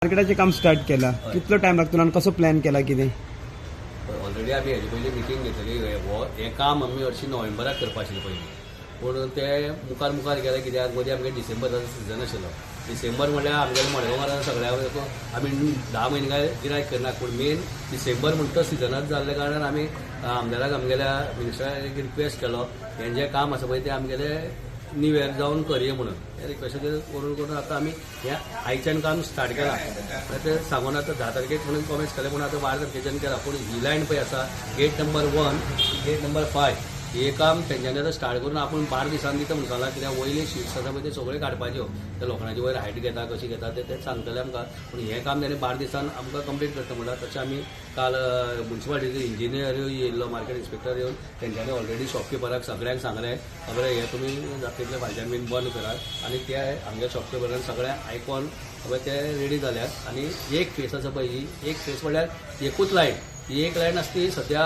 मार्केटाचें काम स्टार्ट केलां, कितलो टायम लागतलो आनी कसो प्लॅन केला कितें? ऑलरेडी आमी हेजे पयलीं मिटींग घेतलेली. हो हें काम आमी हरशीं नोव्हेंबराक करपा आशिल्लें पयलीं, पूण ते मुखार मुखार गेले कित्याक मदीं आमगे डिसेंबराचो सिजन आशिल्लो. डिसेंबर म्हणल्यार आमगेले मडगांवान सगळ्या आमी 10 म्हयने काय गिरायक करना, पूण मेन डिसेंबर म्हणटा तो सिजनाच जाल्ल्या कारणान आमी आमदाराक, आमगेल्या मिनिस्टराक एक रिक्वेस्ट केलो, हें जें काम आसा पळय तें आमगेलें न्यू इयर जावन करया म्हणून. त्या रिक्वेस्टाचेर करून करून आतां आमी हें आयच्यान काम स्टार्ट केलां. ते सांगून आतां 10 तारखेक म्हणून कॉमेन्स केलें, पूण आतां 12 तारखेच्यान केलां. पूण ही लायन पळय आसा, gate number 1, gate number 5, हे काम तेंच्यांनी आतां स्टार्ट करून आपूण 12 दिसांनी दिता म्हणून सांगलां. कित्याक वयले शिट्स आसा पळय ते सगळे काडपाच्यो, ते लोखणाचे वयर हायट घेता कशी घेता ते सांगतले आमकां. पूण हें काम तेणी 12 दिसान आमकां कंप्लीट करता म्हणलां. तशें आमी काल मुन्सिपालिटीचो इंजिनियर येयल्लो, मार्केट इन्स्पेक्टर येवन तेंच्यांनी ऑलरेडी शॉपकिपराक सगळ्यांक सांगलें, खबर हें तुमी जाता तितलें फायच्यान बीन बंद करात. आनी ते आमच्या शॉपकिपरान सगळ्यांक आयकोन खबर ते रेडी जाल्यात. आनी एक फेस आसा पळय, ही एक फेस म्हणल्यार एकूच लायन, ही एक लायन आसता ती सद्या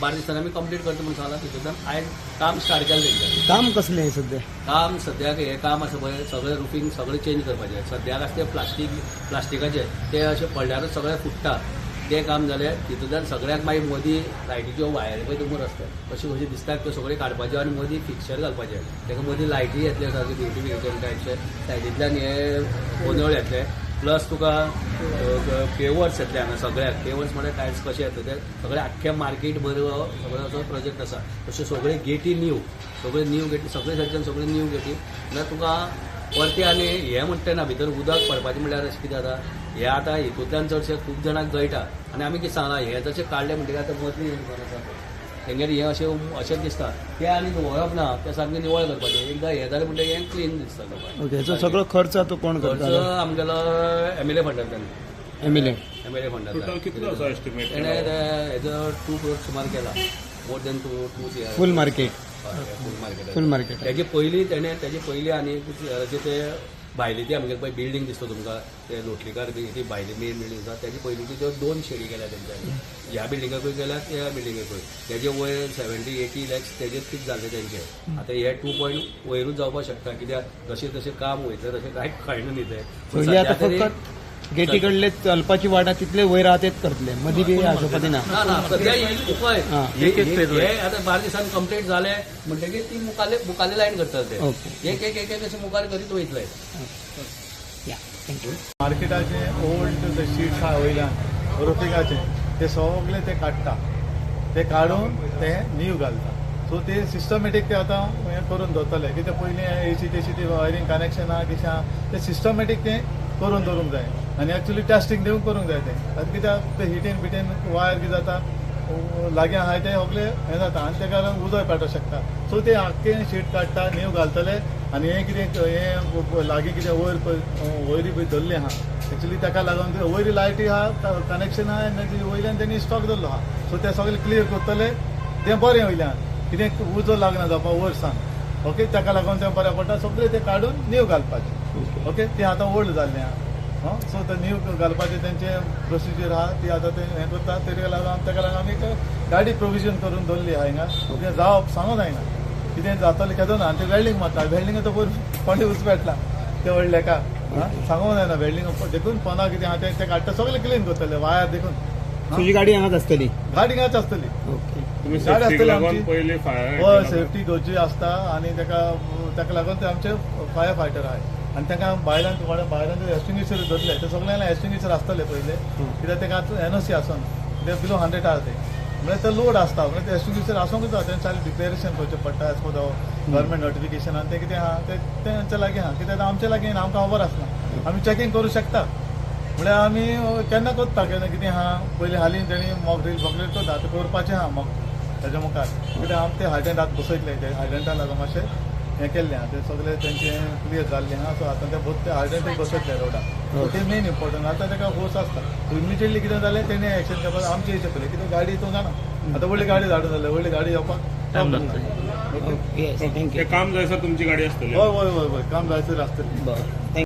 12 दिसांनी आमी कंप्लीट करता म्हणून सांगलां. तितूंतल्यान आयज काम स्टार्ट केलें तेंच्यांनी. काम कसलें सद्या? काम सद्याक हें काम आसा पळय सगळें रुफींग सगळें चेंज करपाचें. सद्याक आसा तें प्लास्टिकाचें, तें अशें पडल्यारूच सगळें फुट्टा. तें काम जालें तितूंतल्यान सगळ्याक मागीर मदीं लायटीच्यो वायरी पळय तुमकां रस्त्यार कश्यो कश्यो दिसतात त्यो सगळ्यो काडपाच्यो आनी मदीं फिक्सर घालपाचें. ताका मदीं लायटी येतल्यो सारक्यो ब्युटिफिकेशन टायपचे, सायडींतल्यान हे गोंदळ येतले, प्लस तुका पेवर्स येतले हांगा सगळ्याक. पेवर्स म्हळ्यार टायल्स कशे येतले ते सगळे आख्खे मार्केट भर सगळो असो प्रोजेक्ट आसा. तशें सगळे गेटी न्यू, सगळे न्यू गेटी, सगळे सायडच्यान सगळे न्यू गेटी. म्हळ्यार तुका परते आनी हें म्हणटा ना भितर उदक पडपाचें म्हणल्यार अशें कितें जाता, हें आतां हितूंतल्यान चडशें खूब जाणांक गळटा. आनी आमी कितें सांगलां, हें जशें काडलें म्हणटकीर आतां मदलीं दुकान आसा पळय तेंगेर हें अशें अशेंच दिसता, तें आनी धुवप ना, तें सामकें निवळ करपाचें. एकदां हें जालें म्हणटकीर हें क्लीन दिसता लोकांक. ओके, हेचो सगळो खर्च आतां कोण खर्च करता? आमगेलो एमएलए फंडांतल्यान. एमएलए? एमएलए टोटल फंडांतल्यान. कितलो असो एस्टिमेट? तेणें हेजो 2 करोड सुमार केला, मोर देन 2 CR. फूल मार्केट? फूल मार्केट. फूल मार्केट. तेजे पयलीं तेणें तेजे पयलीं आनी सीआराचे ते भायली ती आमगेली पळय बिल्डींग दिसता तुमकां, ते लोटलीकार बी ती भायली मेन बिल्डींग आसा तेजे पयलींची त्यो 2 शेडी केल्या तेंच्यांनी, ह्या बिल्डिंगाकूय केल्या त्या बिल्डिंगाकूय. तेजे वयर 70-80 लॅक्स तेजे फिक्स जाल्ले तेंचे. आतां हे 2 पॉयंट वयरूच जावपाक शकता, कित्याक जशें जशें काम वयतलें तशें कांय कळना न्ही तें. पयलीं आतां फक्त गेटी कडले चलपाची वाट आहा तितले वयर आहा तेच करतले, मदीं बी आसोवपाची ना? ना ना, सद्या ही उपाय आं. हे आतां 12 दिसान कंप्लीट जाले म्हणटकीर ती मुखाले मुखाले लायन करतले ते. ओके. एक एक एक एक अशें मुखार करीत वयतले. या, thank you. मार्केटाचे ओल्ड ते शीट्स आहा वयल्यान रुफिंगाचे ते सगळे ते काडटा, ते काडून ते नीव घालता. सो ते सिस्टमॅटीक ते आतां हें करून दवरतले. कित्याक पयलीं एसी तेशी ती वायरींग कनेक्शन आहा कितें आहा ते सिस्टमॅटीक ते करून दवरूंक जाय आनी एक्चुली टेस्टींग दिवन करूंक जाय तें. आतां कित्याक ते हिटीन बिटीन वायर कितें जाता लागीं आहाय ते सगळे हें जाता आनी तेका लागून उजोय पेटोवंक शकता. सो ते आख्खे शीट काडटा, नीव घालतले आनी हें कितें हें लागीं कितें वयर पळय वयरी पळय धरली आहा एक्चुली ताका लागून ते वयरी लायटी आहा कनेक्शन आहा आनी वयल्यान तेणी स्टॉक दवरलो आहा. सो ते सगळे क्लियर करतले तें बरें, वयल्यान कितें उजो लागना जावपा वयर सान. ओके, ताका लागून तें बरें पडटा सगळें ते काडून नीव घालपाचें. ओके, तें आतां ओल्ड जाल्लें आहा, सो ते नीव घालपाचें तेंचें प्रोसिजर आहा ती आतां ते हें करता. तेका लागून आमी एक गाडी प्रोविजन करून दवरली आहा हिंगा. कितें जावप सांगूं जायना, कितें जातलें केदो ना. आनी ते वेल्डींग मारता, वेल्डींग आतां पयर कोणी उचपेटला ते व्हडलेका सांगूंक जायना. वेल्डींग देखून पोंदा कितें आहा तें काडटा, सगळें क्लीन करतले वायर देखून. तुजी गाडी हांगाच आसतली? गाडी हिंगाच आसतली. ओके. तुमी गाडी सेफ्टीक आसतली लागून आमची. पयलीं फायर हय, सेफ्टी गरजी आसता आनी ताका लागून ते आमचे फायर फायटर आहाय आनी तांकां भायल्यान कोणा भायल्यान एक्सटिंग्विशर धरले ते सगळ्यांना एक्सटिंग्विशर आसतले पयले, कित्याक तांकां एनओसी आसना, ते बिलो 100 आहा ते, म्हळ्यार ते लोड आसता, म्हळ्यार ते एक्सटिंग्विशर आसूंक जाय. तेंच्यांनी डिक्लेरेशन करचें पडटा एज पर गव्हर्मेंट नोटिफिकेशन आनी तें कितें आहा तें तेंच्या लागीं आहा. कित्याक आमच्या लागीं आमकां खबर आसना, आमी चॅकींग करूं शकता. म्हळ्यार आमी केन्ना करता केन्ना कितें आहा पयलीं हालीं तेणी मॉक ड्रील बॉक ड्रील करता, आतां करपाचें आहा मॉक ताच्या मुखार. कित्याक आमी ते हायड्रंट आतां बसयतले, ते हायड्रंटा लागून मातशें हें केल्लें आहा, ते सगळे तेंचें क्लियर जाल्लें आहा. सो आतां ते बोथ ते हायड्रंटूय बसयतले रोडार, सो ते मेन इम्पॉर्टंट. आतां ताका फोर्स आसता, सो इमिजिएटली कितें जालें तेणी एक्शन घेवपाक आमचे हिशोब पयलें. कित्याक गाडी तूं जाणा आतां व्हडली गाडी धाडून जाल्या, व्हडली गाडी येवपाक okay, thank you. ते काम जायसर तुमची गाडी आसतली? हय हय हय हय, काम जायसर आसतलें. बरें, thank you.